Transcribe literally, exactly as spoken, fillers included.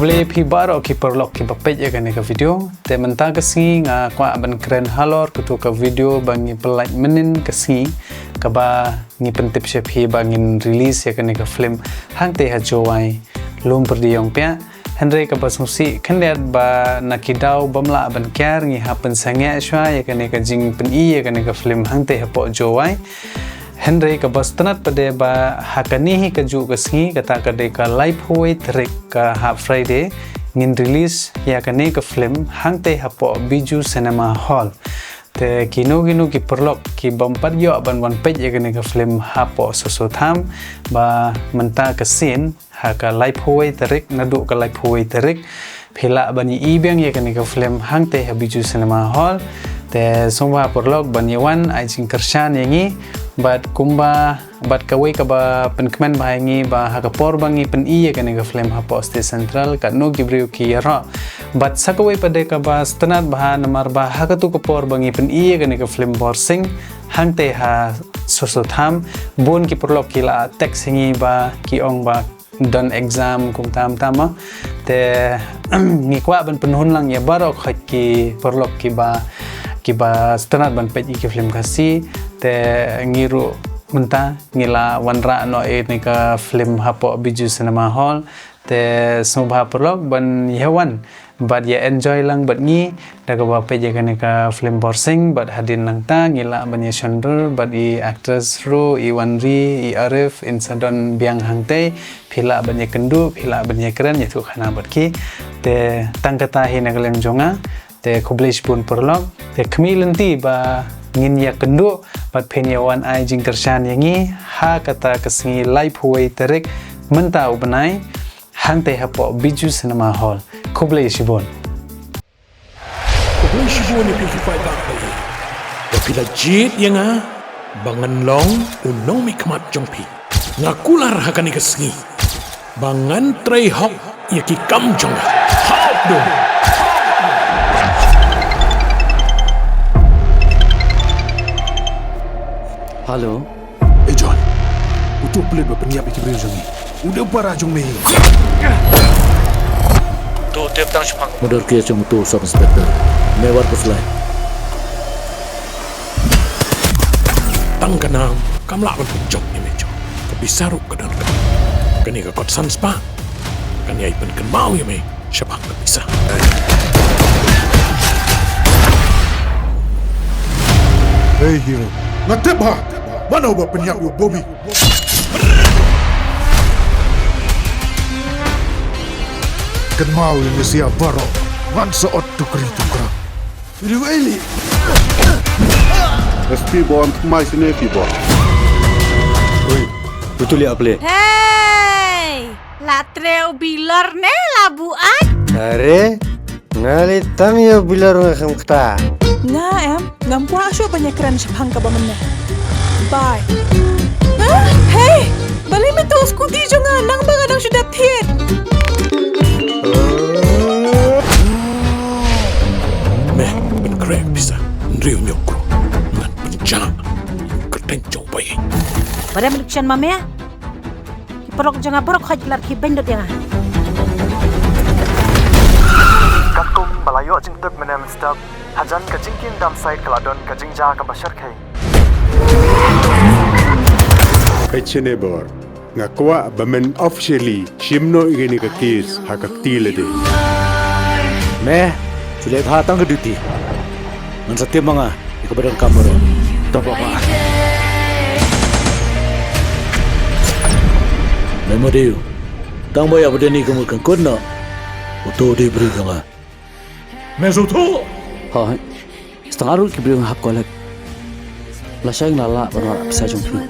Khublei phi baroh ki paralok kiba peit ïa kane ka video. Te mynta ka sngi nga kwah ban kren halor katu ka video ba ngi pyllait mynnin ka sngi, kaba ngi pyntip sha phi ba ngin release ïa kane ka film hangtei ha Jowai, Lum Pyrdi Ïongpiah. Hynrei kaba sngewsih khyndiat ba na ki daw bym lah ban kiar, ngi hap pynsangeh shuwa ïa kane ka jingpyni ïa kane ka film hangtei hapoh Jowai. Hynrei kaba sngewtynnat pat de ba ha kane hi kajuh ka sngi, kata ka dei ka laiphew wei tarik, ka hap Friday, ngin release ïa kane ka film hangtei hapoh Bijou Cinema Hall. Te kino kino ki paralok ki bym pat ïoh ban wan peit ïa kane ka film hapoh Soso Tham, ba mynta ka sien ha ka laiphew wei tarik, naduh ka laiphew wei tarik, phi lah ban ïohi biang ïa kane ka film hangtei ha Bijou Cinema Hall. Te sngewbha paralok ban ïa wan ai jingkyrshan ïa ngi, bad kumba, bad kawei kaba pynkmen bha ïa ngi ba ha ka por ba ngi pyni ïa kane ka film hapoh Stage Central, katno ki briew ki ïaroh. Bad sa kawei pat de kaba sngewtynnat bha namar ba ha katu ka por ba ngi pyni ïa kane ka film Borsing hangtei ha Soso Tham, bun ki paralok ki la text ïa ngi ba ki ong ba don exam kumta kumta mo. Te ngi kwah ban pynhun lang ïa baroh khoit ki paralok kiba, kiba sngewtynnat ban peit ïa ki film Khasi. Te ngi ruh mynta ngi la wanrah noh ïa kane ka film hapoh Bijou Cinema Hall. Te sngewbha paralok ban ïa wan bad ïa enjoy lang bad ngi da kaba peit ïa kane ka film Borsing, bad hadien nangta ngi lah ban ïa shon dur bad i actress ruh, i Wanri, i Arif, in sa don biang hangtei. Phi lah ban ïa kynduh, phi lah ban ïa kren, ïathuh khana bad ki. Te tang kata hi na ka liang jong nga. Te khublei shibun paralok. Te khmih lynti ba ngin ïa kynduh bad phin ïa wan ai jingkyrshan ïa ngi ha kata ka sngi laiphew wei tarik mynta u bnai, hangtei hapoh Bijou Cinema Hall. Khublei shibun. Khublei shibun ïa phi, phi paidbah. Ba phi la jied ïa nga ba ngan long u nongmihkhmat jong phi. Nga kular ha kane ka sngi ba ngan trei hok ïa ki kam jong nga. Hok dum. Hello. Eh, John. Uto u pulit ba pynïap ïa ki briew jong ngi, u dei u para jong me hi. To tip tang shaphang murder case jong uto u Sub Inspector. Me wat khuslai. Tang ka nam kam lah ban pynjop ïa me, John. Ka pisa ruh ka don ka. Kane ka kot san spah kan ïai pynkynmaw ïa me shaphang ka pisa. Hei hero, nga tip bha mano ba pynïap ïa u Bobby. Kynmaw ïa me sha baroh, ngan sa ot tukri tukra. Rieweli. S P Bon, thymmai sini phi Bon. Oi, betul ya, Ple? Hei! La trei u bilor ne la buaid? Are, nga lei tam ïa u bilor nga kham kata. Nga em, ngam kwah shuh ban ïakren shaphang kaba mynne. Bye. Ah, hei! Balei me tuh scooty jong nga nang ba nga dang shu dep thied? Me, pynkhreh pisa, hynriew ñiuh klur, ngan pynjah ïa u kyrteng jong u Baieit. Ba dei election ma me? Ki paralok jong nga baroh khoit ki la khie beiñ lut ïa nga. Katkum ba la ïoh jingtip mynne mynstep, hajan ka jingkieñ dam sait ka la don ka jingjia kaba shyrkhei. Ka Chenebor, nga kwah ba men officially shim noh ïa kane ka case ha ka kti lade. Me, shu leh bha tang ka duty. Ngan sa tim ma nga ïa kaba donkam baroh. To papa. Me Madiu, tang ba ïa ba dei ni ka mut kan kut noh. Uto u dei u briew jong nga. Me sngewthuh? Hooid. Sa tang ruh ki briew nga hap collect. Lashai nga la lah ban wanrah pisa jong phi.